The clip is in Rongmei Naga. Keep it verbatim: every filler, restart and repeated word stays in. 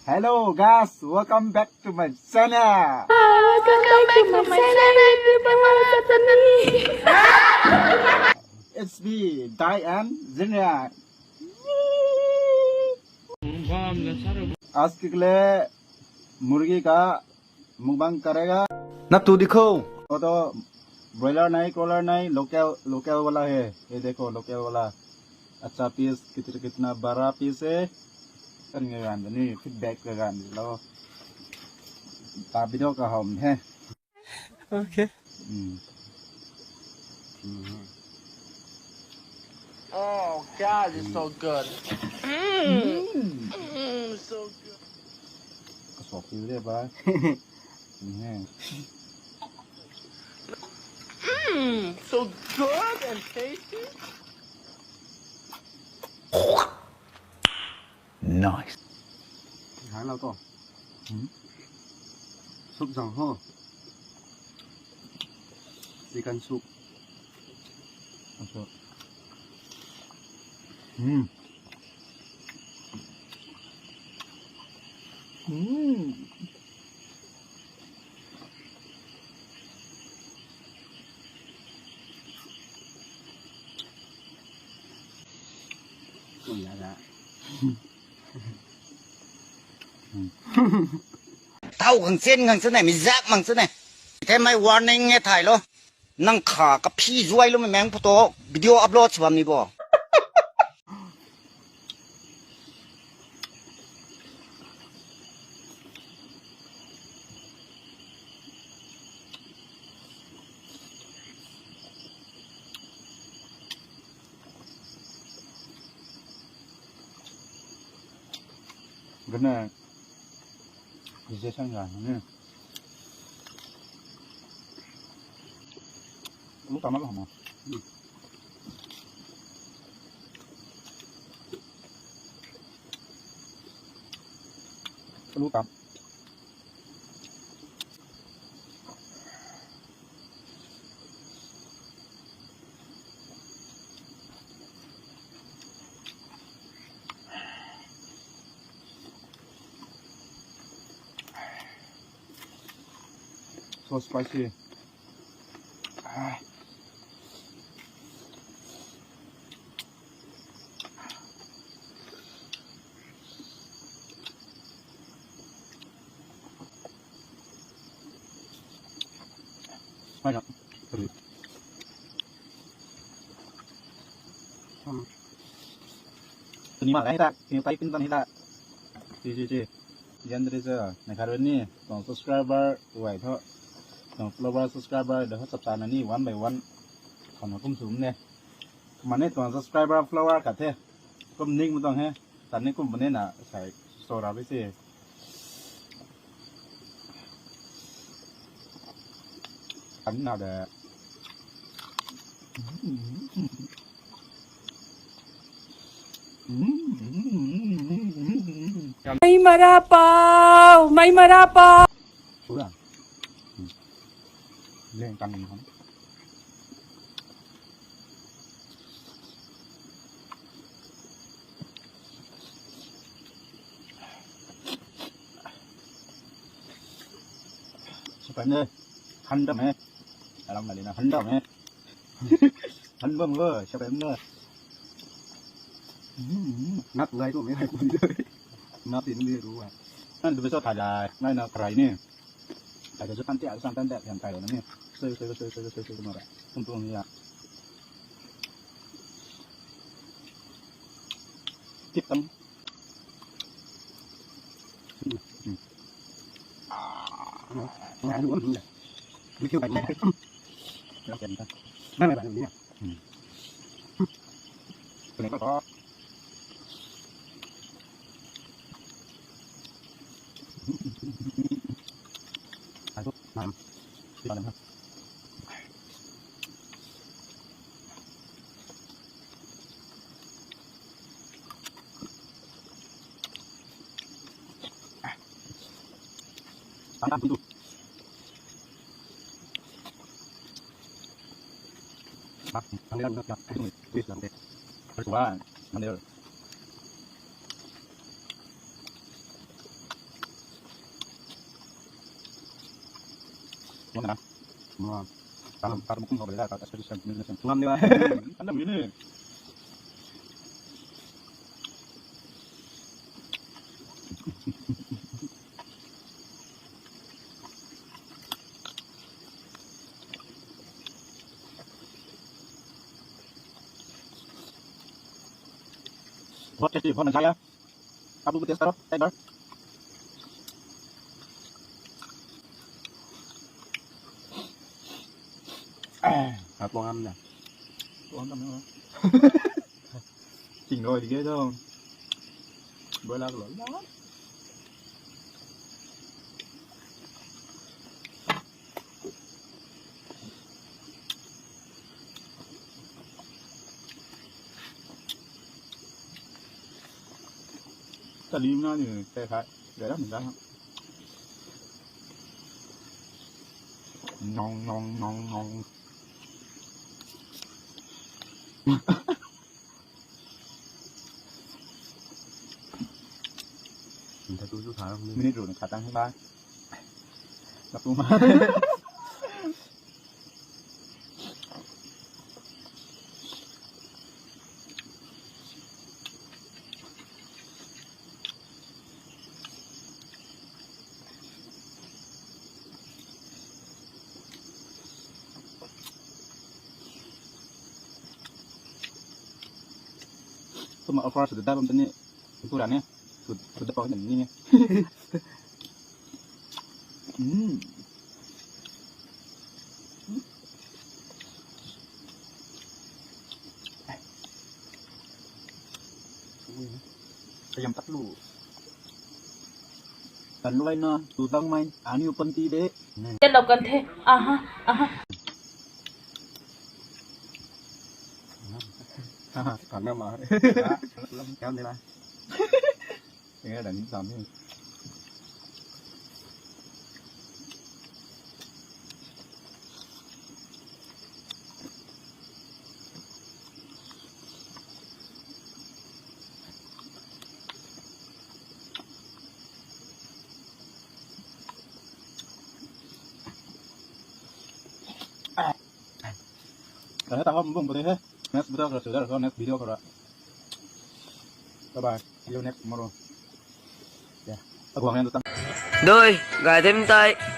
Hello guys, welcome back to my channel. Welcome back to my channel, everyone. It's me, Dai and Zinia. आज के लिए मुर्गी का mukbang करेगा। ना तू दिखो। वो तो broiler नहीं, collar नहीं, local, local वाला है। ये देखो, local वाला। अच्छा piece, कितना, कितना बड़ा piece है। Kan ngai gan ni feedback ka gan lo. Ta video ka hom he. Okay. Mm. Oh God, it's so good. Mm. Mm, so good. Ka sok ti le ba. Mm. Mm, so good and tasty. Nice. Hai lo to. Hmm? Soup zang ho. Chicken soup. Acha. Hmm. Hmm. Tau khang chen khang chen ne, mi zak mang chen ne. Te mai warning e thai lo. Nang kha kaphi zuai lo mi meng photo video upload sw bam ni bo. Gana. Ije sang ga ni. Lu tam lo mo. Lu tam. So spicy. Ah. Spicy. Hmm. Tuni ma lai ta, tuni tai pin tan hi ta. Ji, ji, ji. Yan dri sa, na kharun ni, tuang subscriber, tuai tho. Tuang follower subscriber, da ho chap cha na ni, one by one. Khana kum sum ne. Kumna ni tuang subscriber, follower khat the. Kum ning mu tuang he. Tan ni kum bune na, sai, so ra bi si. Kan na de. Mai mara pau, mai mara pau. Sura. Leng kan ni. Siapa ni? Handam eh. Alam na lina handam eh. Handam lo, siapa ni? Hmm, nap lai tu mai lai ku ni. Nap tin ni ru ah. Kan tu besok thai lai, ngai na karai ni. Thai tu kan tia, kan tan tia, kan thai lo ni. Sui, sui, sui, sui, sui, sui, sui, mara. Tum tum ni ya. Tip tam. Tuang na. Tuang na. Tuang na. Tuang na. Tuang na. Tuang na. बहुत tasty, बहुत मजा आया। आप लोग भी taste करो एक बार। Tuang ngam na. Tuang ngam na. Ching rui di ge tho. Boi lak lo. Kalim na ni, tei khai. Gay lắm, mình đã. Nong, nong, nong, nong. Minute rui khat tang ba. Lap tu ma. Kumna offer sw da bam tani. Pu ra ni. Sw, sw da pau ni ni. Mm. Kayam tak lu. Kan luai na, tu tang mai, aniu panty de. Hello, kan the. Aha, aha. Kan na ma. Lam kam de la. Tingna dang ni sam ni. Tana ta hom bum puni he. Next video khou ra, next video khou ra. Bye bye. See you next tomorrow. Yeah. Aguang yan tu tang. Doi, gay them tai.